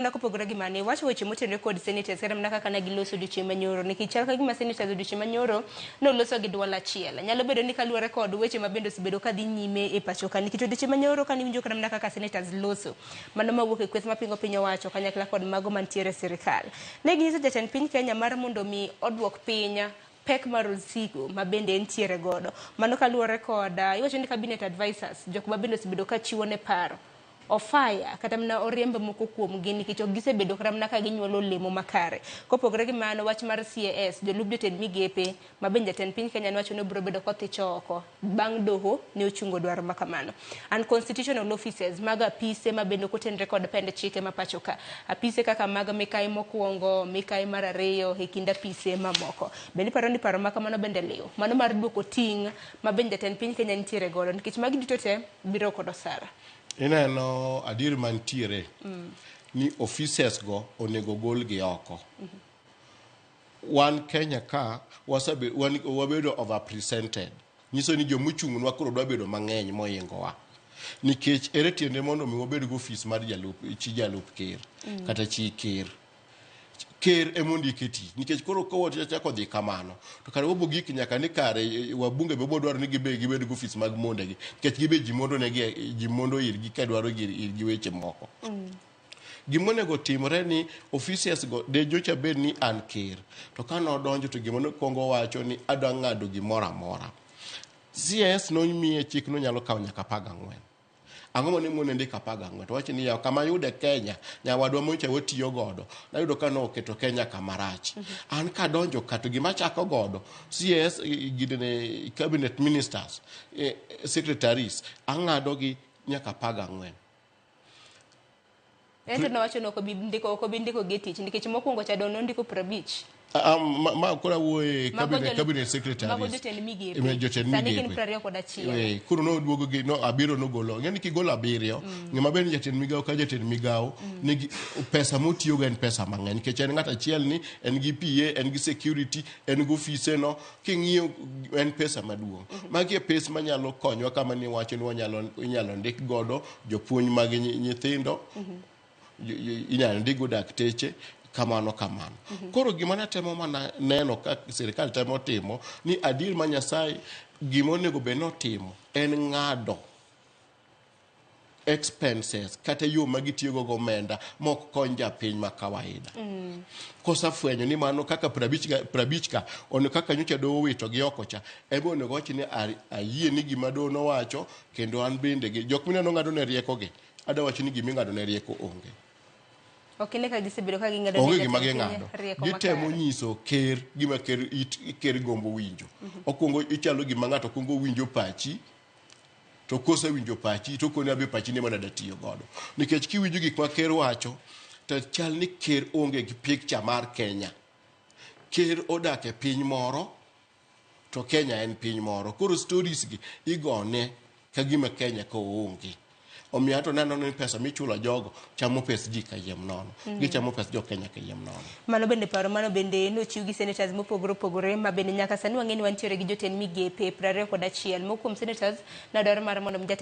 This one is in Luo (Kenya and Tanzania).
Mana kopogore gi mano, iwacho weche motenore kod senators kata mana kaka ne giloso odiochieng' manyoro nikech chal ka gima senators odiochieng' manyoro noloso gi duol achiel. Nyalo bedo ni kaluwore kod weche ma bende osebedo ka dhi nyime e pacho ka nikech odiochieng' manyoro kane iwinjo kata mana kaka senators loso mano mawuok e kweth mapingo piny owacho kanyakla kod mago mantiere e sirikal. Ne ginyiso jatend piny Kenya mar mondo mi oduok piny pek mar osigo ma bende entiere godo. Mano kaluwore kod iwacho ni cabinet advisers jok ma bende osebedo ka chiwo ne paro ofire kata mana oriemb moko kuomgi nikech ok gisebedo kata mana ka ginyuolo olemo makare. Kopogore gi mano, wach mar CAS, jolup jotend migepe ma bende jatend piny Kenya nowacho ni obiro bedo kothicho oko bang' doho ne ochungo dwaro ma kamano. Unconstitutional offices mag apise ma bende ok otenre kod pend chike ma pacho ka. Apise kaka mag mikayi mokwongo, mikayi mar ariyo e kind apise mamoko. Bende iparo ni paro ma kamano bende liw? Mano mar duoko ting' ma bende jatend piny Kenya nitiere godo nikech magi duto te biro kod osara. Ineno adier mantiere ni offices go onego gol gi oko. Wan Kenya ka wasabe, wan, wabedo overpresented. Nyiso ni jomochung'nwa koro dwa bedo mang'eny mohingowa. Nikech ere tiende mondo mi wabed gi ofis mar jalup, chi jalup ker kata chi ker. Ker ema ondike tich nikech koro ka wachako dhi kamano to kare wabo gik nyaka ni kare wabunge be wabo dwaro ni gibe gibed gi ofis mag mondegi nikech gibe ji mondo negi ji mondo irgi ka dwaro irgi weche moko. Gima onego timre ni offices go de nyocha bed ni an ker to ka nodonjo to gima nokwongo wacho ni adwa ng'ado gimoro amora. CS nomiye chik nonyalo kawo nyaka 14. Ang'o mane mone ndiko 14? To wacho ni yawa kama ayude Kenya, nyawadwa mocha watiyo godo, nayudo ka noketo Kenya kama rach. An kadonjo ka to gima achako godo, CS, ginene, cabinet ministers, secretaries, ang'ado gi nyaka 14. En to nowacho ni ok obi ndiko ok obi ndiko gi e tich nikech mokwongo cha don nondiko 50. Ma koro awuoye Mago cabinet, cabinet secretaries. Mago jotend migepe. Jotend Sani gin migepe. 21. Koro noduogo gi no abiriyo nogolo. Ing'e ni kigolo abiriyo, ng'ama ber ni jatend migawo ka jatend migawo nigi pesa motiyogo en pesa mang'eny nikech en ng'at achiel ni en gi PA, en gi security, en gi ofise no. King'iyo en pesa maduong'. Magi e pes manyalo konywa kama ni wacho ni wanyalo inyalo ndik godo jopuonj mag nyithindo. Inyalo ndik go dakteche kamano kamano. Koro gima natemo mana neno ka sirikal temo timo ni adier ma Nyasaye gima onego bed notimo en ng'ado expenses kata yo ma gitiyogo gomenda mok kony japiny ma kawaida. Kosafwenyo ni mano kaka 50 ka onego kaka nyocha doho owito gi oko cha ema onego wach ni ayie ni gima doho nowacho kendo an bende gi jok mineno ng'ado ne rieko gi adwa wacho ni gima ing'ado ne rieko onge. Ok ine ka gisebedo ka ging'ado ne Onge gima jatend piny ging'ado. rieko Gitemo makare. nyiso ker gima ker it ker gombo winjo. Okwongo ichalo gima ng'ato kwongo winjo pachi to kosewinjo pachi to okoni abe pachi ne mana datiyo godo. Nikech kiwinjo gik ma ker wacho to chal ni ker onge gi picture mar Kenya. Ker odak e piny moro to Kenya en piny moro. Koro stories gi igone ka gima Kenya ka oonge. Omiyo ato neno ni pesa michulo jogo chamo pes ji kayiem nono. Gichamo pes jo Kenya kayiem nono. Mano bende paro mano bende nochiw gi senators mopogore opogore ma bende nyaka sani wang'e ni wantiere gi jotend migepe 21. Moko kuom senators nodwaro mar mondo mi jatend